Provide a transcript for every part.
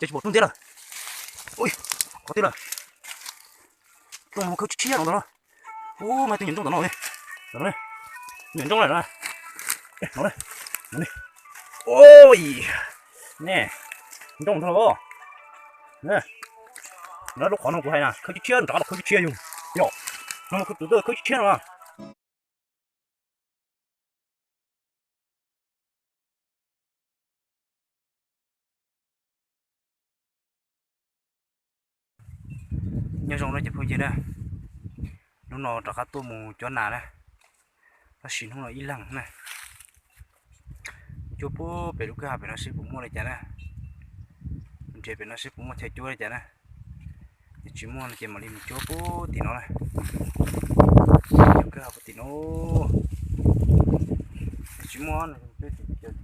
Ces tsis pom rooj ntxiab lawm. Ui, qhov twg lawm? Rooj no khawb tshiab tshiab no ntag no. Ub, mas tus nyuam ntsooj tom no. Nyuam ntsooj lawm no. No, no. Ui, ne, ntsooj ntag los. Lub qhov no kuv hais na, khawb tshiab tshiab, nrad los khawb tshiab tshiab yug. Yog, no tus twb khawb tshiab tshiab no. Nyob zoo na cov phooj ywg na, hnub no rov qab tuaj mus cuab nas na, tab sis hnub no ib leeg na. Mus cuab puag pem lub kwj ha pem no seb puas muaj li cas na. Mus nrhiav pem no seb puas muaj chaw cuab li cas na. Yog tsis muaj no ces mam li mus cuab puag tim no na. Kwj ha puag tim no. Yog tsis muaj no ces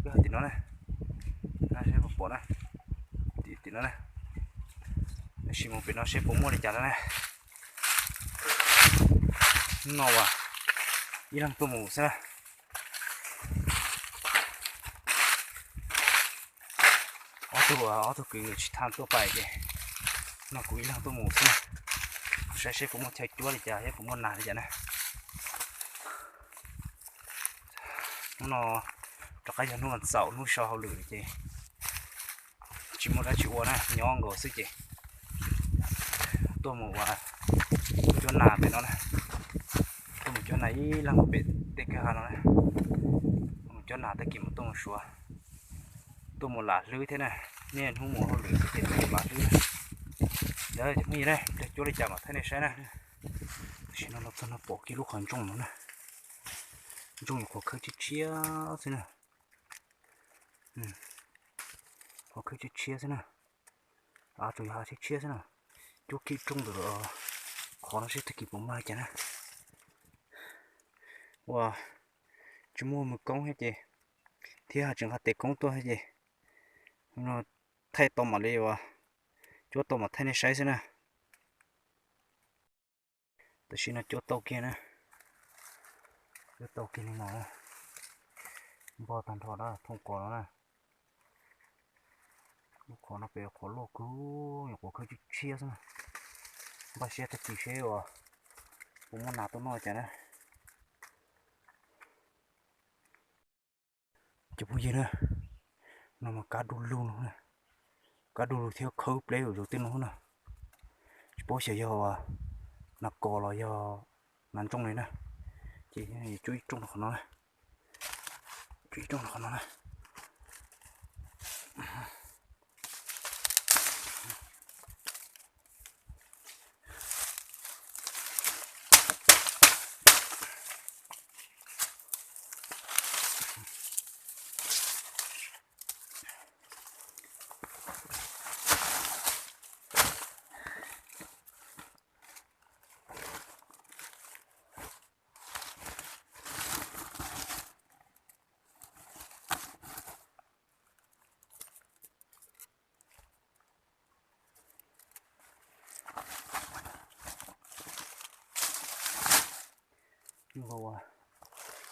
kwj ha tim no na. Na seb puas pom na. Tim, tim no na. Tab sis mus pem no seb puas muaj li cas na. Hnub no ua ib leeg tuaj mus xwb na. Ob tug, ob tug kwv tsis tau tuaj pais ces no kuv ib leeg tuaj mus xwb na. Saib seb puas muaj chaw cuab li cas thiab puas muaj nas li cas na. Hnub no rov qab yog hnub vas xaum hnub so hauj lwm ces tsis muaj dab tsi ua na, nyob nkaus xwb ces tuaj mus ua cuab nas pem no na. Tuaj mus cuab nas ib leeg pem tej kwj ha no na. Mus cuab nas tag kis mus tuaj mus suav, tuaj mus lam hlwb thiab na. Niaj hnub mus hauj lwm xwb ces tuaj mus lam hlwb na. Yog cov phooj ywg na, cuab li cas mam thaij nej saib na. Tam sim no los txog no pom kiag lub qhov ntsooj no na. Ntsooj nyuam qhuav khawb tshiab tshiab xwb na. Qhuav khawb tshiab tshiab xwb na. Av tsuas yog av tshiab tshiab xwb na. Cuab kiag rooj ntawm qhov no seb tag kis puas muaj li cas na. Ua tsis muaj mws koob thiab ces, thiab tsis nqa tes koob tuaj thiab ces, no thaij tau mam li ua, cuab tau mam thaij nej saib xwb na. Tam sim no cuab tau kiag na. Cuab tau kiag li no na. Npog tag nrho na, thooj qos no na. Lub qhov no pem qhov loj kawg, nyuam qhuav khawb tshiab tshiab xwb na. Npaj siab tag kis seb uas puas muaj nas tuaj noj cas na. Cov phooj ywg na, no mas kab du lug no, kab du lug thiab khawb pleb zaum tej no na. Tsis paub xyov yog nas kos los yog nas ntsooj li na. Ces cuab ib rooj rau qhov no na, cuab ib rooj rau qhov no na.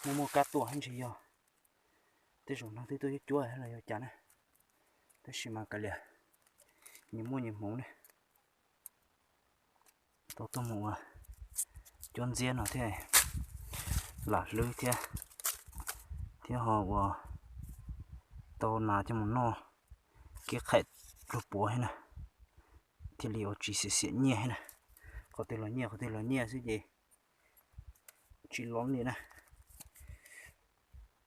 Muaj muaj kab tuaj hab ntshai yog tej zaum neeg twb tuaj cuab cuab los yog cas na. Tab sis mas kav liam, nyias muaj nyias hmoov ne. Tau tuaj mus ua cuab ntxiab no thiab, lam hlwb thiab, thiab ho ua tau nas coj mus noj, kev qhaim pluag puav thiab na, thiaj li ua tsis xiam xiam nyiaj thiab na. Qhov twg los nyiaj, qhov twg los nyiaj xwb ces tsis lov li na.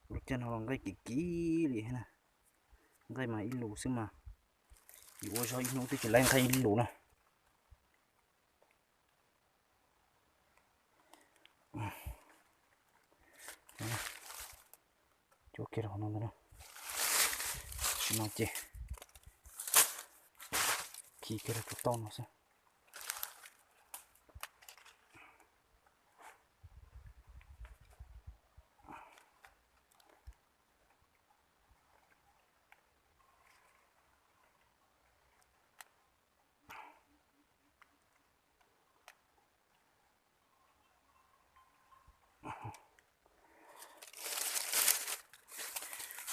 Lub caij no los nqaij kim kim li thiab na, nqaij mas ib lus xwb mas, yus ua zog ib hnub twb tsis laib nqaij ib lus na. Cuab kiag rau qhov no ntag na. Tam sim no ces khi kiag rau tus tauj no xwb.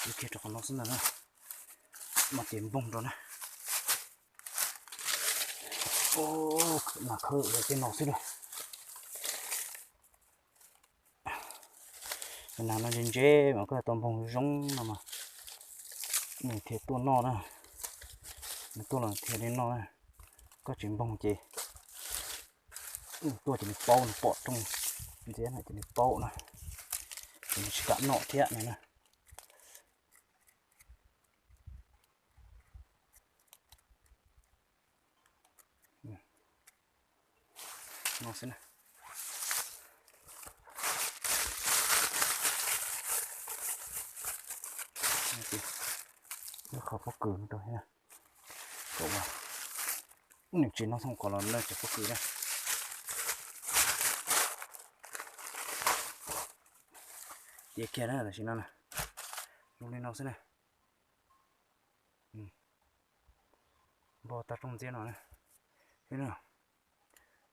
Ua kiag rau qhov no xwb ntag na, mas ces npoog rau na. Ub, nas khawb tej no xwb na. Nas no ntse ntse mas koj tau npoog zoo no mas nws thiaj tuaj noj na. Nws tuaj los thiaj li noj na. Koj tsis npoog ces nws tuaj ces nws paub, nws pom rooj ntxiab no ces nws paub na, ces nws tsis kam noj thiab no na. No xwb na. Lub qhov pob kws no rau thiab, kom nws tsis noj thooj qhov los lawv cov pob kws na. Tiav kiag na, tam sim no na, zoo li no xwb na. Npog tag rooj ntxiab no na.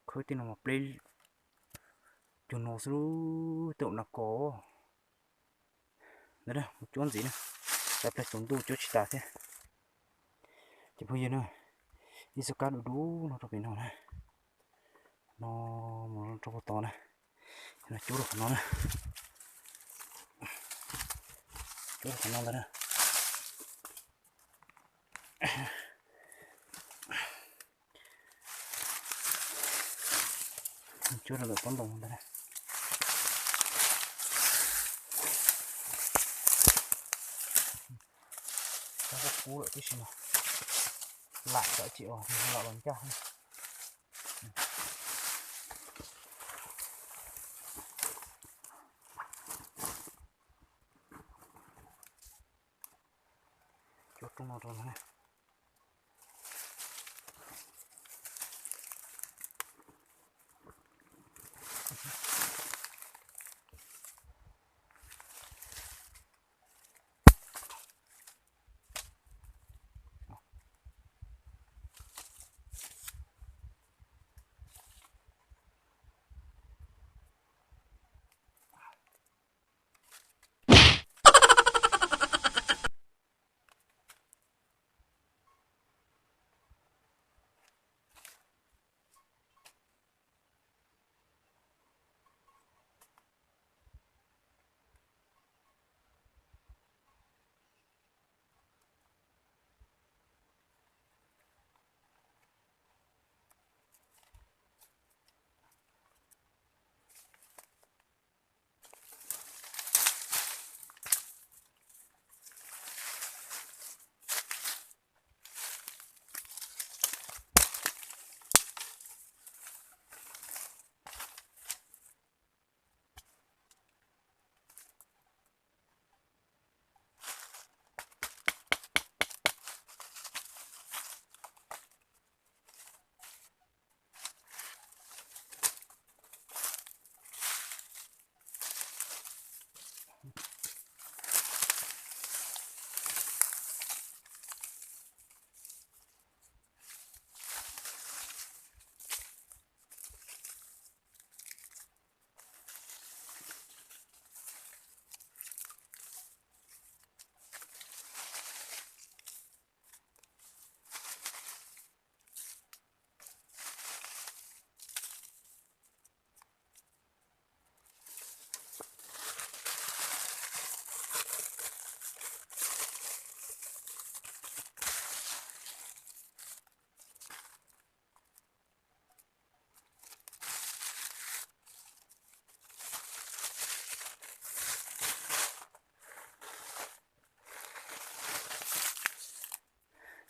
Khawb tej no mas pleb cuag no xwb, tej no kos. Ntawd mus cuab ntxiv na, tsam plaws tsaus ntuj cuab tsis tas thiab. Ces phooj ywg na, ib xub kab du du no rau pem no na, no mus rau puag tod na, no cuab rau qhov no na, cuab rau qhov no ntag na. Cuab rau ntawm pob ntoo ntag na. Kub kub lawm tib si mas lam tawm ces ua lam los ncaj. Cuab rooj no rau na.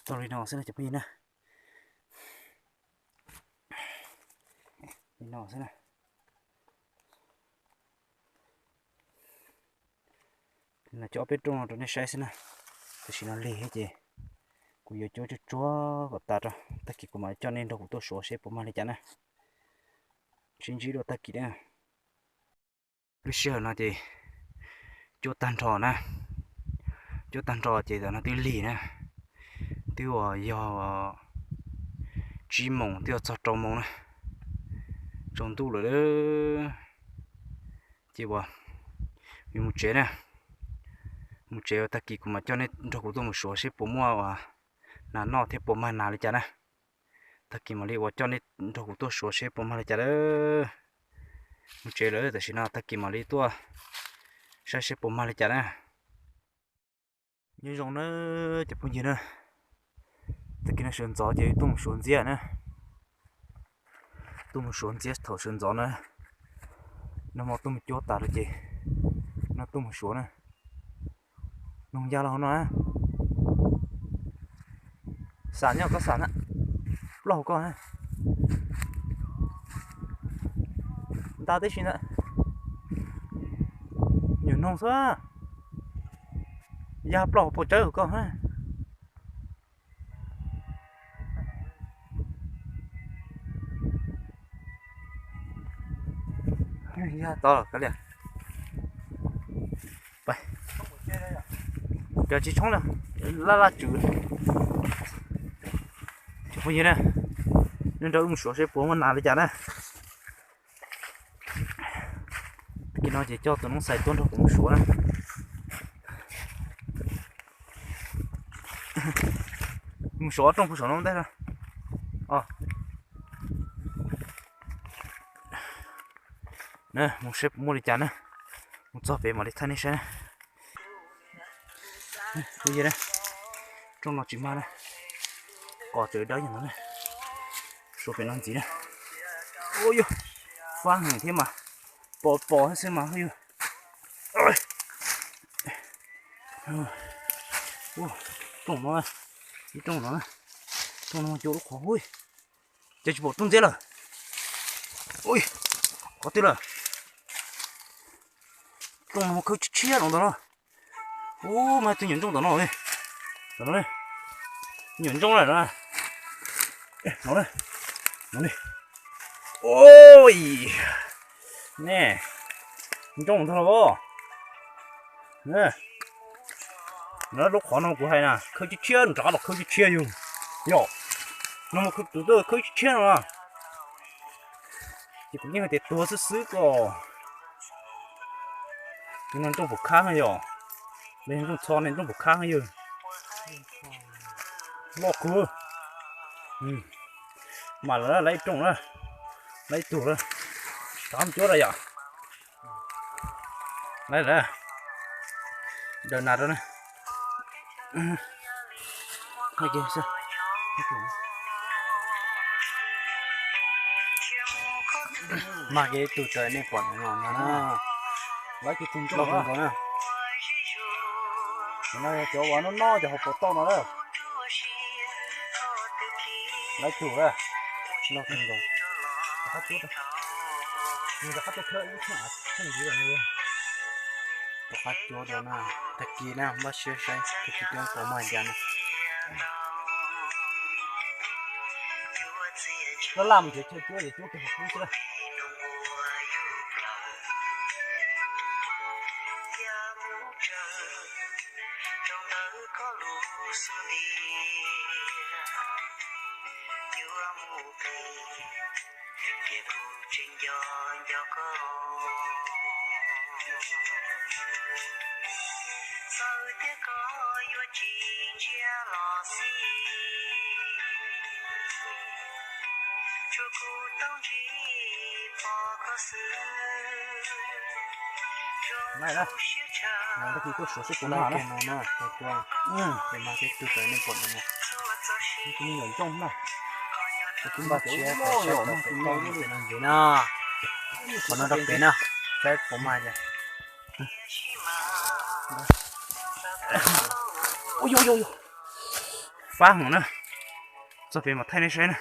Tau li no xwb na cov phooj ywg na. Li no xwb na. Cog ob peb rooj no rau nej saib xwb na. Tam sim no lig thiab ces kuv yuav cuab tsuag tsuag kom tas rau, tag kis kuv mam coj nej nrog kuv tuaj suav seb puas mag li cas na. Sib ntsib dua tag kis na. Lub sij hawm no ces cuab tag nrho na, cuab tag nrho ces tam no twb lig na, twb uas yog tsib moos twb yuav txog rau moos na, tsaus ntuj lawm. Ces uas mus tsev na, mus tsev tag kis kuv mam coj nej nrog kuv tuaj mus suav seb puas muaj uas nas noj thiab puas mag nas li cas na. Tag kis mam li ua coj nej nrog kuv tuaj suav seb puas mag li cas lawm. Mus tsev lawm, tam sim no tag kis mam li tuaj saib seb puas mag li cas na. Nyob zoo na cov phooj ywg na, tag kis no sawv ntxov ces tuaj mus suav ntxiab na. Tuaj mus suav ntxiab thaum sawv ntxov na. Nag hmo tuaj mus cuab tas lawm ces no tuaj mus suav na. Noog ya los hauv no na. Xam nyob koj xam na. Plaub hauv koj na. Nta tib si ntawd. Nyuam noog xwb. Ya plaub hauv paus tsawb hauv koj. Ya tod kav liam. Cov tsis tshoob laj laj tswm. Cov phooj ywg na, nej nrog wb mus suav seb puas muaj nas li cas na. Tag kis no ces coj tus noob xais tuaj nrog kuv mus suav na. Mus suav rooj puag saum no ntej. Mus seb puas muaj li cas na. Mus txog pem mam li thaij nej saib na. Rooj no tsis mag na. Qos tseem dawb yog no na. Suav pem no ntxiv na. Ua yog fab heev thiab mas. Pos pos xwb mas yog. Rooj no, ib rooj no, rooj no cua lub qhov hu. Ces tsis pom rooj ntxiab lawm. Ui, qhov twg lawm? Rooj no khawb tshiab tshiab no ntag no. Ub, mas tus nyuam ntsooj tom no, tom no, nyuam ntsooj lawm no. No, no, ui, ne, ntsooj ntag los. No lub qhov no kuv hais na, khawb tshiab tshiab nrad los khawb tshiab tshiab yug. Yog, no tus twg khawb tshiab tshiab no. Ces kuv yeej hais tias tuag xwb xwb ko. Tus no ntsooj pum khab yog, ntsooj txho ne ntsooj pum khab yog. Loj kawg. Mas lawv laiv rooj na, laiv tug lawm. Rov mus cuab rau yom. Laiv lawm. Daws nas rau na. Mag kev tug raws nej pom no na. Laiv tug tug nkaus na. Cov uas noj noj cov hauv paus tauj no na. Laiv tug na. Rov qab cuab rau na, tag kis na npaj siab saib tag kis cuab puas mag cas na. Laj laj mus nrhiav chaw cuab ces cuab kiag hauv qub xwb. Tag kis tuaj suav seb puas mag na. Ces mag kev tug raws nej pom no na. Tus me nyuam ntsooj na. Tus me nyuam ntsooj no. Qhov no rau pem na, saib puas mag cas. Fab heev na. Txog pem mam thaij nej saib na.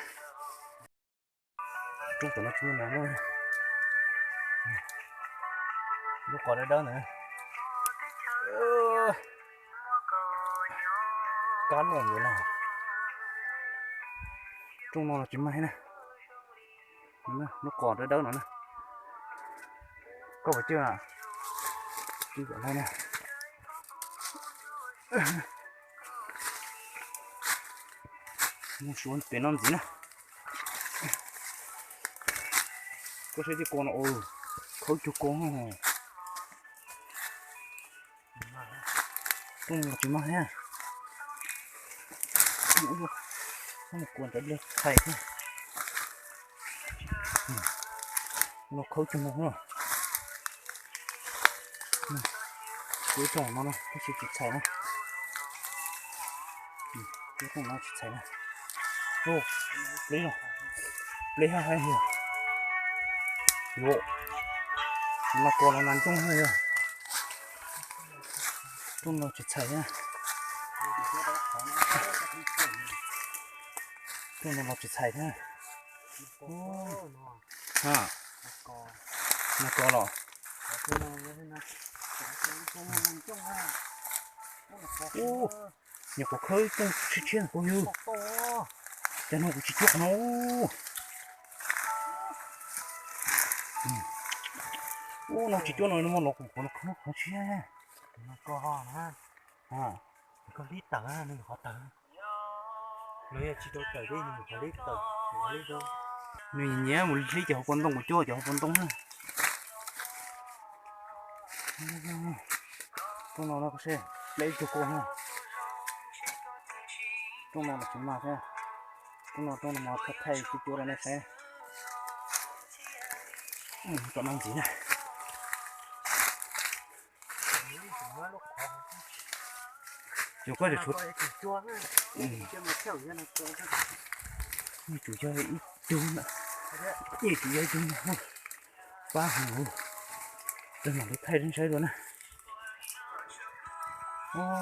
Rooj tom no tsis muaj nas na. Lub qos dawb dawb ntawd. Kab loj ntawd na. Rooj no los tsis mag thiab na. Lub qos dawb dawb no na. Koj puas cwj na? Cwj kom laib na. Mus suav pem no ntxiv na. Koj saib tej kua no, khawb cuag kua. Rooj no tsis mag thiab. Kua ntawd lig txhais thiab. No khawb cog no na. Kuv ib rooj no na, tab sis tsis txhais na. Ib rooj no tsis txhais na. Ub, peb no, peb hab hab yog. Yuav, nas kos los nas ntsooj hab yog. Rooj no tsis txhais na. Rooj no los tsis txhais thiab. Ha, nas kos los. Ub, nyuam qhuav khawb rooj tshiab tshiab kuv yug. Cas no kuv tsis cuab qhov no. Ub, no tsis cuab no, no los kuv qhov no khawb qhov tshiab. Koj ho na, koj hlib tawm, nws qhov tawm. Nws yog tsis tau tawm li, nws qhov hlib tawm, nws qhov hlib tau. Nws nyiam mus hlib cov hauv paus ntoo, kuv cuab cov hauv paus ntoo na. Rooj no no seb, dleb ib tug kuj na. Rooj no los tsis mag thiab. Rooj no rooj no mas thaij thaij cuab cuab rau nej saib. Tom no ntxiv na. Ces koj tshuav, nws tsum yog ib tug na, nws tsum yog ib tug na. Pab hwv, mam li thaij rau saib dua na.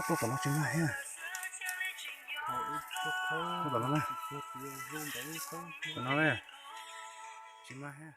Tuaj tom no tsis mag thiab. Tuaj tom no na. Tom no na, tsis mag thiab.